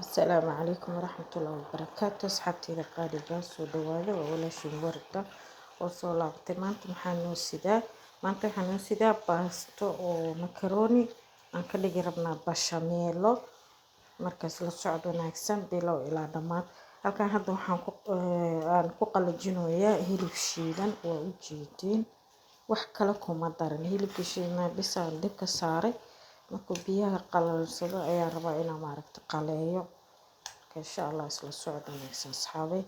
Asalaamu calaykum waraxmatullaahi wabarakaatu. Asxaabteyda qaaliga, soo dhawaada. Waa walaashin Warda oo soo laabatay. Maanta maxaa noo sidaa? Maanta waxaa noo sidaa baasto oo macaroni aan ka dhigi rabnaa bashameelo. Markaas la socod wanaagsan bilow ilaa dhammaad. Halkan hadda waxaan ku aan ku qalajinoyaa hilib shiidan. Waa u jeediin, wax kale kuma darin. Hilibka shiidnaa bisaan dibka saaray. Markuu biyaha qalalsado ayaan rabaa inaan maaragta qaleeyo. Marka insha Allah isla socod wanaagsan, asxaabay.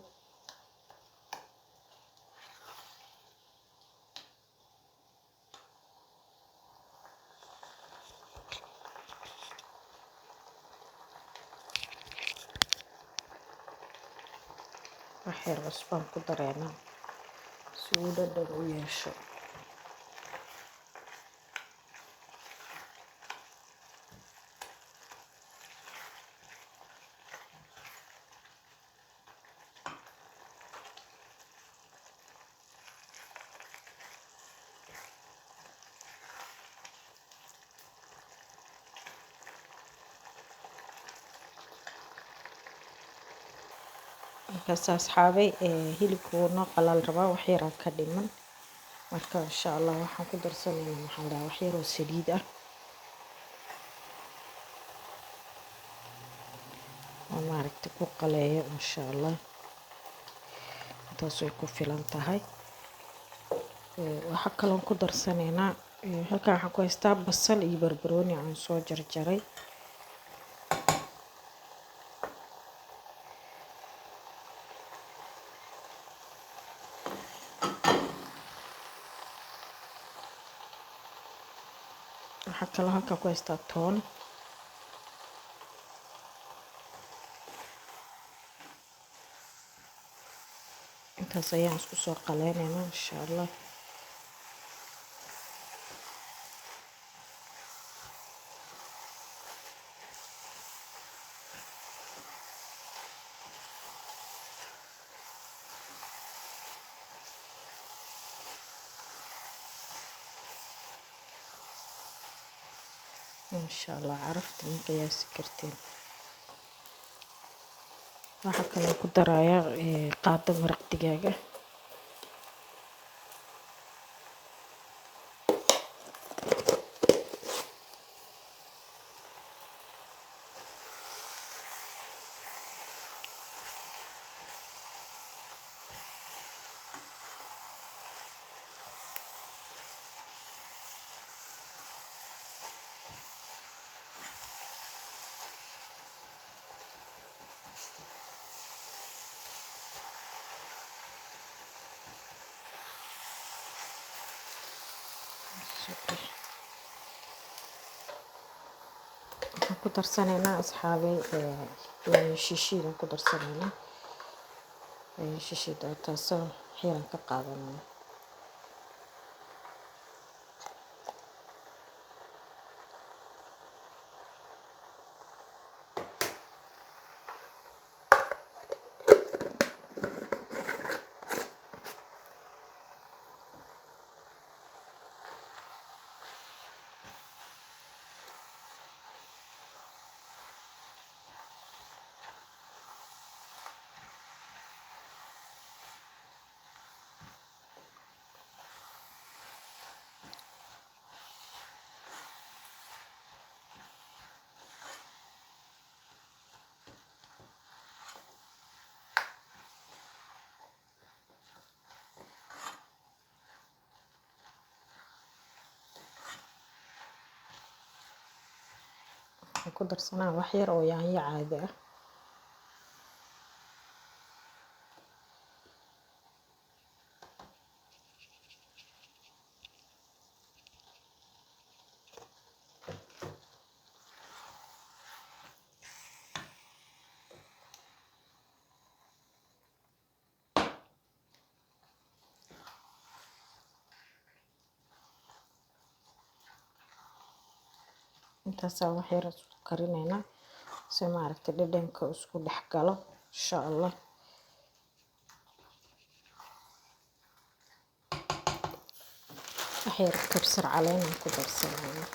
Wax yar cusbaan ku dareynaa si uu dhadhan u yeesho. Markaas asxaabay, hilibka wuu noo qalal rabaa, wax yaraan ka dhiman. Marka insha Allah waxaan ku darsanaynaa, maxaa la dhahaa, wax yaroo saliid ah oo maaragta ku qaleeyo. Insha Allah intaas way ku filan tahay. Waxaa kaloon ku darsanaynaa, halkan waxaan ku haystaa basal iyo barbarooni aan soo jarjaray. Waxaa kaloo halkan ku haystaa toon. Intaas ayaan isku soo qaleynaynaa insha Allah. Insha Allah carafta ma qiyaasi kartiin. Waxaa kaloo ku darayaa qaado maraq digaaga. Waxaan ku darsanaynaa, asxaabay, yaanyo shishiidaan ku darsanaynaa. Yaanyo shishiid oo taasoo xiran ka qaadanaya. Waxaan ku darsanaa wax yar oo yaanyo caadi ah. Intaasaa wax yar isku karinaynaa si maaragtay dhadhanka isku dhex galo insha Allah. Wax yar kabsar caleen aan ku darsanayna.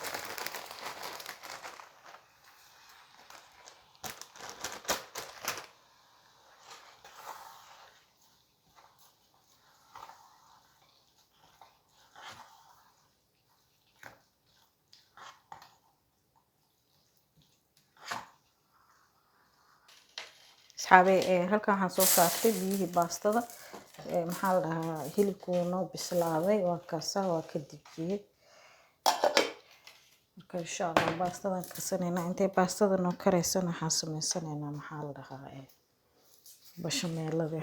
Asxaabey, halkan waxaan soo saartay biyihii baastada. Maxaa la dhahaa, hilibku wuu noo bislaaday, waa kaasa, waa ka dejiyey. Marka insha Allah baastadan karsanaynaa. Intay baastada noo kareysana waxaan sameysanaynaa, maxaa la dhahaa, bashameelada.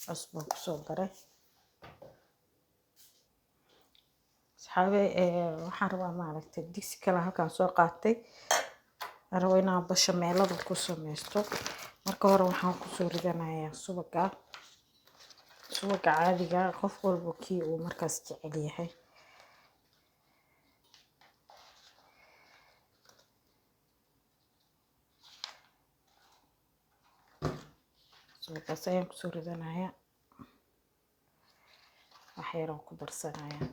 Cusbaan kusoo daray. Asxaabey, waxaan rabaa maaragtay digsi kale halkaan soo qaatay, aan rabo inaan bashameelada ku sameysto. Marka hore waxaan kusoo ridanayaa subaga, subaga caadiga, qof walba kii uu markaas jecel yahay. Subagaas ayaan kusoo ridanayaa, wax yaraan ku darsanayaa.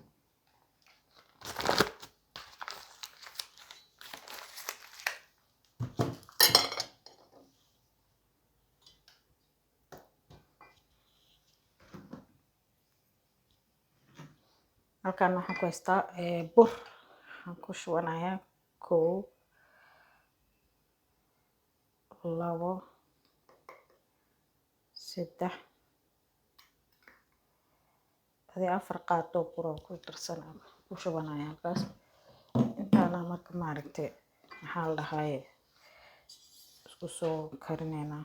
Halkan waxaan ku haystaa bur, waxaan ku shubanayaa 1, 2, 3, adi 4 qaado bur aan ku darsan ku shubanaya halkaas. Intaana marka maaragtay, maxaa la dhahaye, isku soo karineynaa.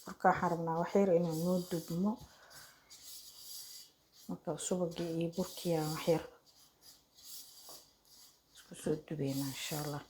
Burka waxaan rabnaa wax yar inuu noo dubmo. Marka subagii iyo burkii aan wax yar isku soo dubeynaa insha Allah.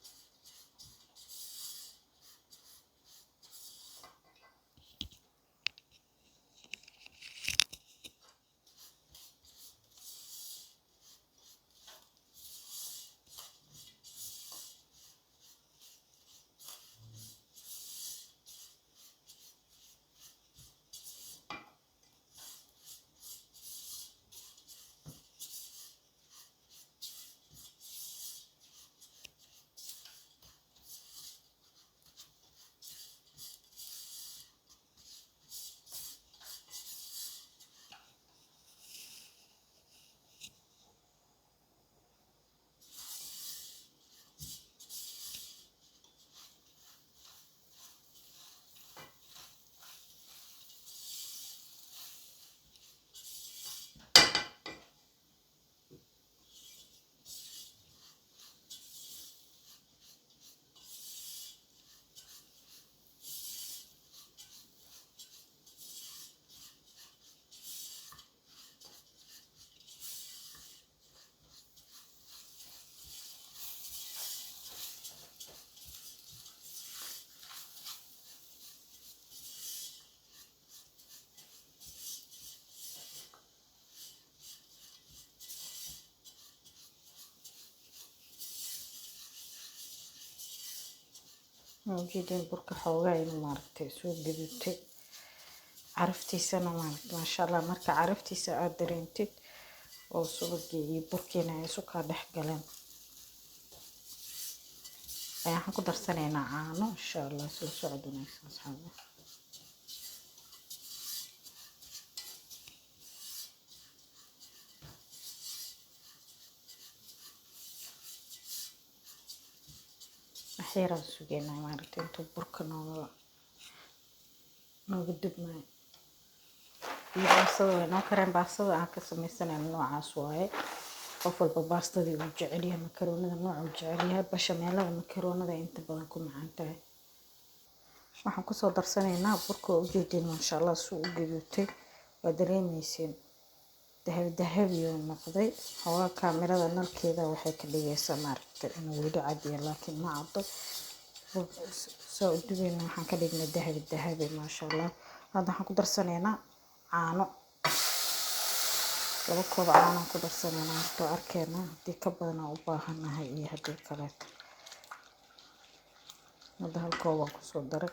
Waa ujeedin burka xoogaa inuu maaragtay soo gaduutay, caraftiisana maaragtay maasha Allah. Marka caraftiisa aad dareentid oo subagii iyo burkiina ay isu kaa dhex galeen, ayaa waxaan ku darsanaynaa caano insha Allah. Soo socod wanaagsan asxaabi. Wax yaraan sugeynaa maaragtay intuu burka nooga dubmayo. Iyo baastada way noo kareen. Baastada aan ka sameysanayno noocaas waaye. Qof walba baastadii uu jecel yahay, makaroonada nooca uu jecel yahay, bashameelada makaroonada inta badan ku macaan tahay. Waxaan kusoo darsanaynaa burka. Waa ujeedin maasha Allah suu u gaduutay, waa dareemeyseen, dahabi dahabi uu noqday. Xoogaa kaamirada nalkeeda waxay ka dhigaysaa maaragtay inuu weli cad yahay, laakiin ma caddo. Soo u dubayna waxaan ka dhignay dahabi dahabi maasha Allah. Hadda waxaan ku darsanaynaa caano, 2 koob caanaan ku darsanaynaa. Horta arkeena haddii ka badan aan u baahanahay iyo haddii kaleeto. Hadda 1 koob aan kusoo daray.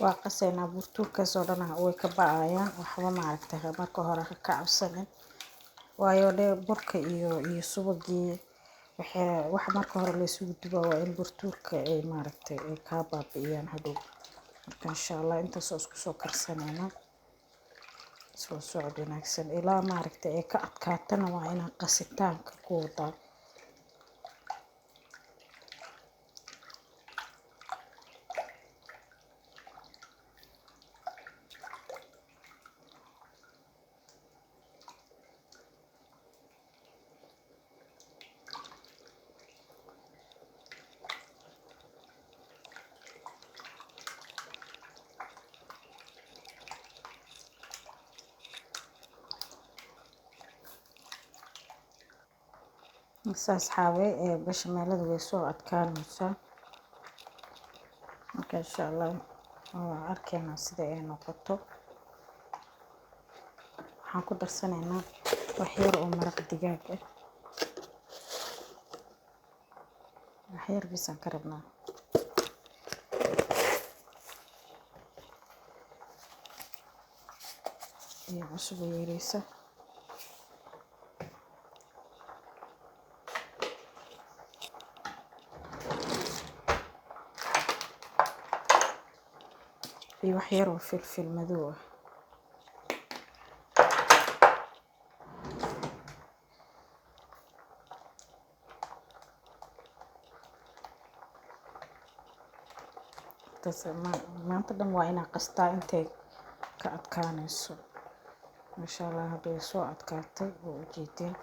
Waa qaseynaa, burtuurkaas oo dhan way ka ba'ayaan. Waxba maaragtay marka hore ha ka cabsanin, waayo dhe burka iyo subagii waxay wax marka hore la isugu dubaa waa in burtuurka ay maaragtay ay kaa baabi'iyaan hadhow. Marka insha Allah intaas oo isku soo karsanayna, soo socod wanaagsan. Ilaa maaragtay ay ka adkaatana waa inaa qasitaanka ku wadaa. Saas xaawe ee bashameelada way soo adkaanaysaa. Marka insha Allah waa arkaynaa sida ay noqoto. Waxaan ku darsanaynaa wax yar oo maraq digaag ah, wax yar bisaan ka rabnaa, iyo cusbo yareysa. Iyo wax yar oo filfil madow ah. Maanta dhan waa inaa qastaa intay ka adkaanayso. Masha Allah, hadda way soo adkaatay oo ujeedeen.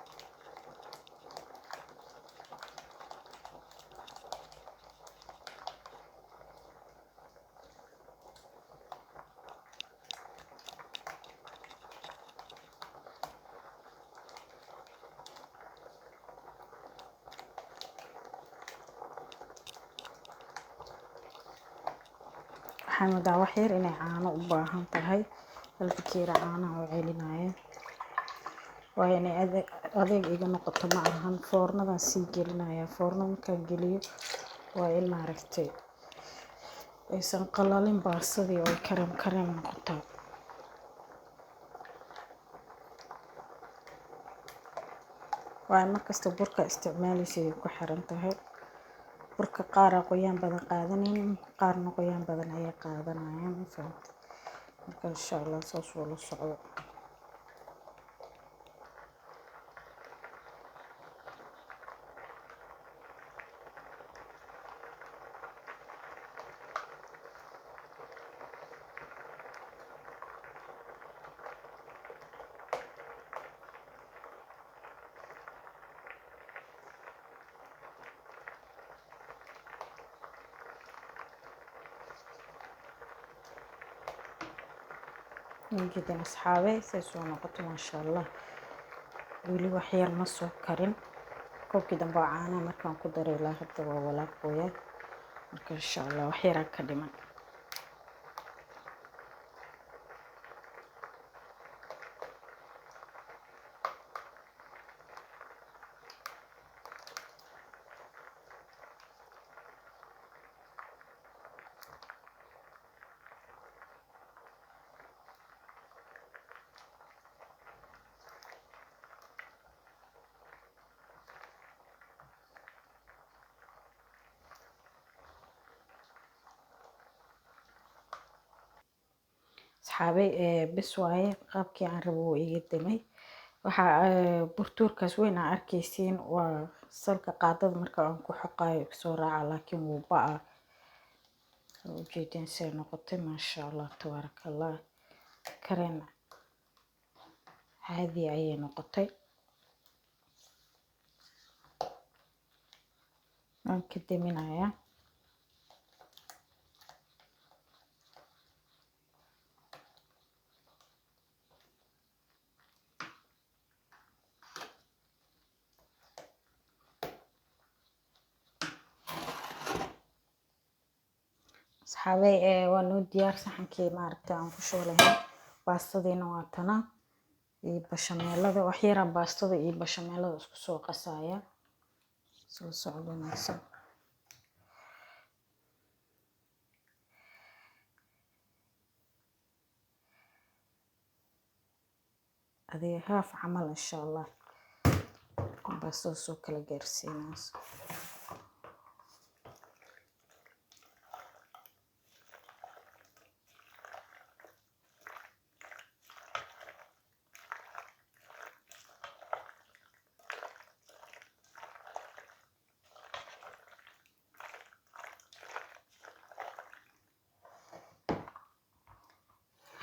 Waxaan moodaa wax yar inay caano u baahan tahay. Hal bakeeri caanaha oo celinaya, waayo inay adeeg iga noqoto ma ahan. Foornadan sii gelinaya. Foornada markaan geliyo waa in maaragtay aysan qalalin baasadii oo ay kareem kareem noqotaa. Waayo markasta burka isticmaalaysa ay ku xiran tahay. Burka qaar aa qoyaan badan qaadanaynin, qaarna qoyaan badan ayay qaadanayaan, ma fahamtay? Marka insha Allah saas waa la socdo. Ujeedin asxaabe, say soo noqoto, maasha Allah. Weli wax yar ma soo karin. Koobkii dambe oo caanaha markaan ku daray ilaa hadda waa walaaqooya. Marka insha Allah wax yaraa ka dhiman. Asxaabay, bes waaye, qaabkii aan rabo wuu iga damay. Waxaa burtuurkaas weyn aa arkaysiin waa salka qaadada marka aan ku xoqaayo soo raaca, laakiin wuu ba'a. Ujeedin say noqotay, maasha Allah tabaaraka Allah. Kareen caadi ayay noqotay. Waan ka daminayaa. Asxaabay, waa noo diyaar saxankii maaragtay aan ku shubi lahayn. Baastadiina waa tana iyo bashameelada. Wax yaraa baastada iyo bashameelada isku soo qasaya. Soo socod wanaagsan. Adiga haaf camal insha Allah baastada soo kala gaarsiinayso.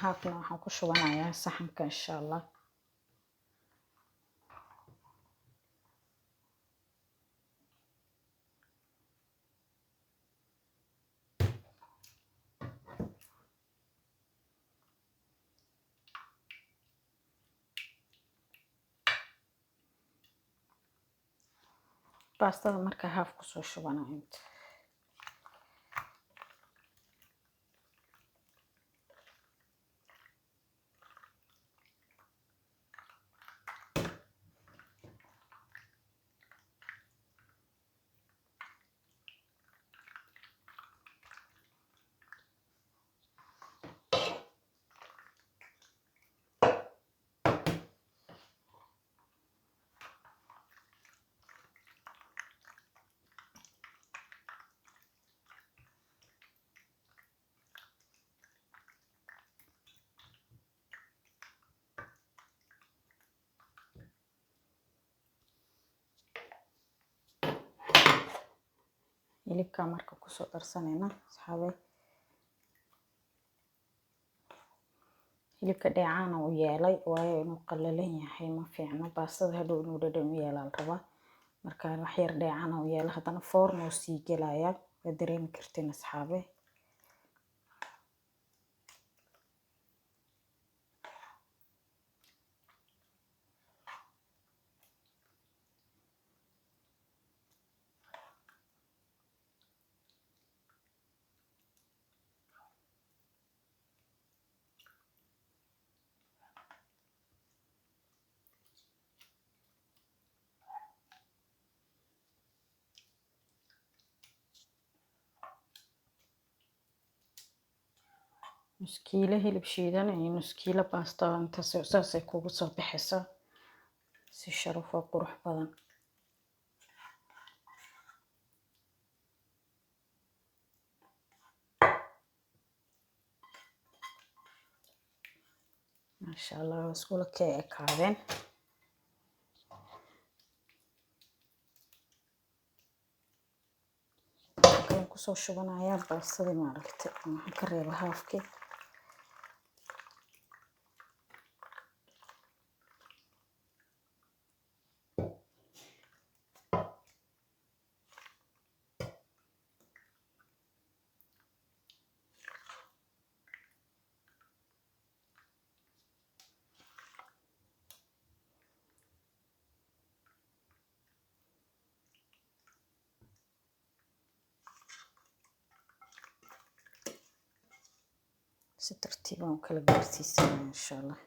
Haafna waxaan ku shubanayaa saxanka insha Allah. Baastada marka haaf kusoo shubanaa inta. Hilibka marka kusoo darsanayna asxaabe, hilibka dheecaana u yeelay, waayo inuu qalalan yahay ma fiicno. Baastada hadhow inuu dhadhan u yeelaa la rabaa. Marka wax yar dheecaana u yeelay, haddana foorno sii gelaya, waa dareemi kartiin asxaabe. Nus kiilo hilib shiidan iyo nus kiilo baasta, intaas saasay kugu soo baxaysaa si sharaf oo qurux badan. Maasha Allah, waa iskula kee ekaadeen. Waxaan kusoo shubanayaa baastadii maaragtay, waxaan ka reeba haafkii. Si tartiib aan u kala gaarsiisanaya insha Allah.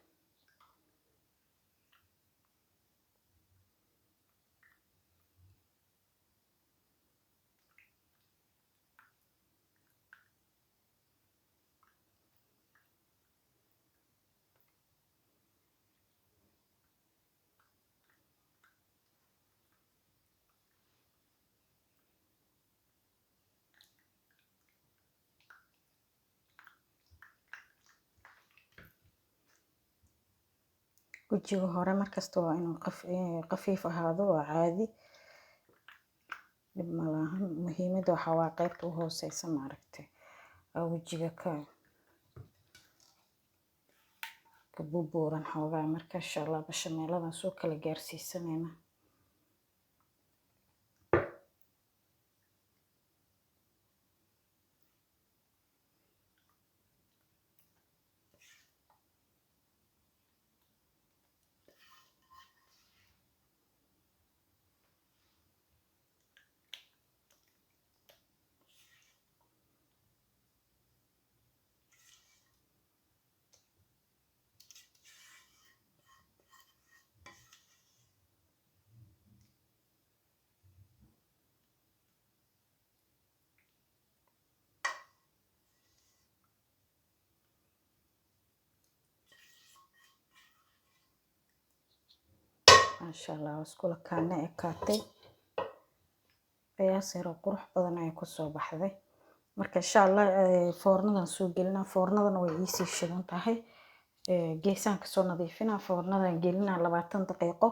Wejiga hore markasta waa inuu khafiif ahaado, waa caadi, dhib ma lahan. Muhiimadda waxaa waa qaybta u hooseysa maaragtay, aa wejiga ka bubuuran xoogaa. Marka insha Allah bashameeladan soo kala gaarsiisanayna. Maasha Allah, iskula kaana ekaatay. Qiyaas yar oo qurux badan ayay kusoo baxday. Marka insha Allah foornadan soo gelinaa, foornadana way iisii shidan tahay. Geesaan kasoo nadiifinaa, foornadan gelinaa 20 daqiiqo.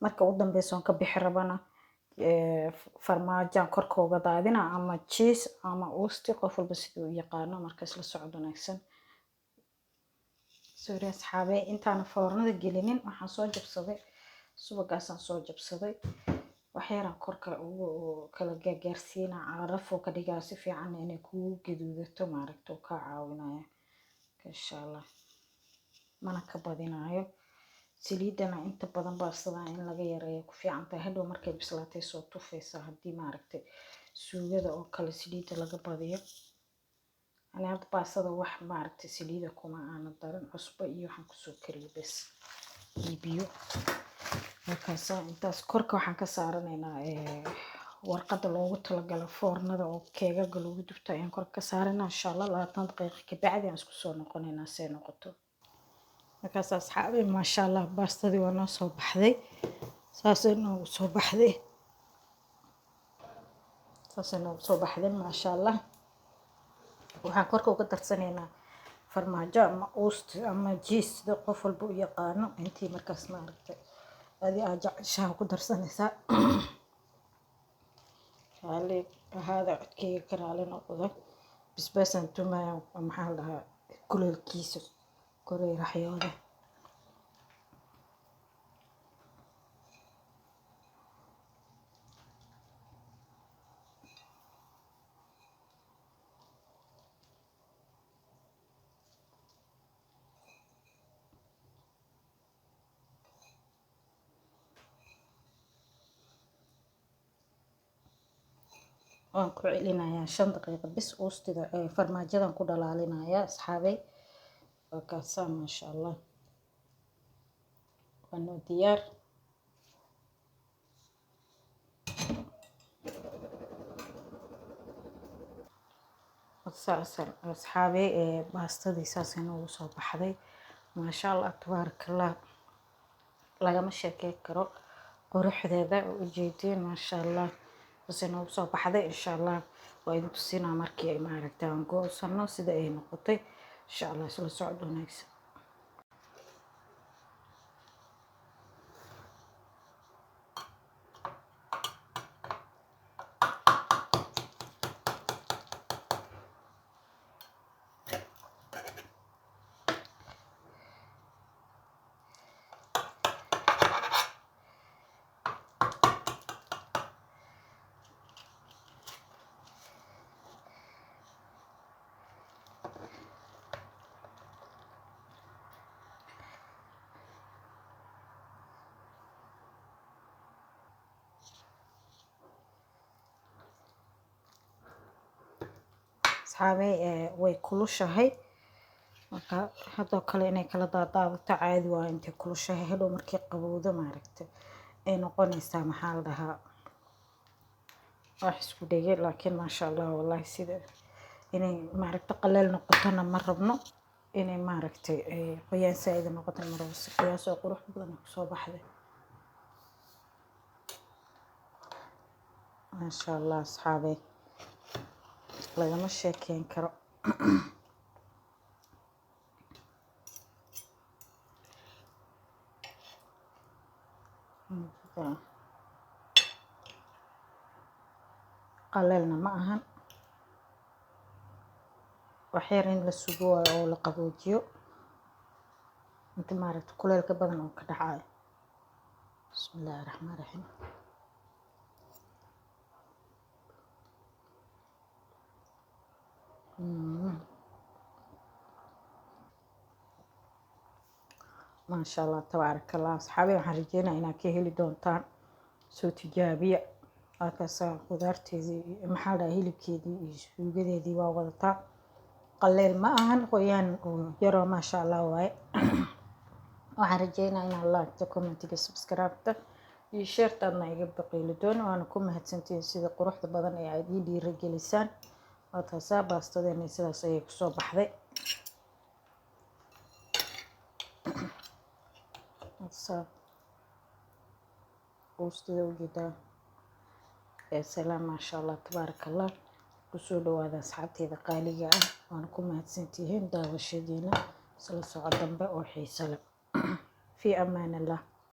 Marka u dambeysa oon ka bixi rabana farmaajaan korka uga daadina ama cheese ama uusti, qof walba siduu u yaqaano. Marka isla socod wanaagsan. Sorry asxaabe, intaana foornada gelinin waxaan soo jabsaday subagaasaan soo jabsaday. Waxyaraan korka ugu kala gaargaarsiinaa, carafoo ka dhigaa si fiican inay kugu gaduudato, maaragta, oo kaa caawinaya insha Allah. Mana ka badinayo saliidana, inta badan baastadan in laga yareeyo ku fiican tahay. Hadhow markay bislaatay soo tufaysaa haddii, maaragtay, suugada oo kale saliidda laga badiyo. Ani hadda baastada wax, maaragtay, saliida kuma aana darin, cusbo iyo waxaan kusoo kariyay bes iyo biyo. Markaasa intaas korka waxaan ka saaranaynaa warqadda loogu talagalo foornada oo keegaga lagu dubto ayaan korka ka saaranaa. Insha Allah 20 daqiiqo kabacdi aan isku soo noqonaynaa see noqoto. Markaas asxaabi, maasha Allah, baastadii waa noo soo baxday, saasay noogu soo baxday, saasay noogu soo baxday, maasha Allah. Waxaan korka uga darsanaynaa farmaajo ama uusti ama jiis, sida qof walba u yaqaano. Intii markaas, maaragtay, adi aa jeceshaha ku darsanaysaa. Raali ahaada, codkeyga ka raali noqda. Basbaasaan tumaya, maxaa la dhahaa, kuleelkiisa koray raxyooda. Waan ku celinayaa 5 daqiiqo bis uustida, farmaajadan ku dhalaalinayaa asxaabey. Waa kaasaa, maasha Allah, waa noo diyaar. Asxaabey, baastadii saasay noogu soo baxday, maasha Allah, tabaarakallah. Lagama sheekey karo quruxdeeda oo ujeediin, maasha Allah, saasay noogu soo baxday. Insha Allah waa idin tusinaa markii ay, maaragtay, aan goosano sida ay noqotay insha Allah. Isla socod wanaagsan asxaabey. Way kulushahay, marka haddoo kale inay kala daadaadato caadi waayo intay kulushahay. Hadhow markay qabowdo, maaragtay, ay noqonaysaa, maxaa la dhahaa, wax isku dhegay. Laakiin maasha Allah, wallahi sida inay, maaragtay, qaleel noqotona ma rabno, inay, maaragtay, qoyaan saa'id noqotona ma rabno. Si qiyaas oo qurux badan kusoo baxday, maasha Allah asxaabey, lagama sheekeyn karo. Qaleelna ma ahan, waxyar in la sugo waayo oo la qaboojiyo inta, maaragta, kuleelka badan oo ka dhacayo. Bismi illaahi raxmaan raxiim. Maasha Allah, tabaaraka Allah. Asxaabi, waxaan rajeynaya inaad ka heli doontaan. Soo tijaabiya. Halkaasa khudaarteedii, maxaa la dhahaa, hilibkeedii iyo suugadeedii waa wadataa. Qaleel ma ahan, qoyaan oo yaroo, maasha Allah waaye. Waxaan rajeynaya inaad like-ta, commentiga, subscribe-ta iyo share-taadna iga baqiili doon. Waana ku mahadsantihiin sida quruxda badan ee aad ii dhiirigelisaan. Waa taasaa, baastadeena sidaas ayay kusoo baxday. Saa. Boostada ujeedaa. Salaam, maasha Allah, tabaaraka Allah. Kusoo dhawaada, asxaabteyda qaaliga ah. Waana ku mahadsantihiin daawashadiina. Isla soco dambe oo xiiso leh. Fi amaan Allah.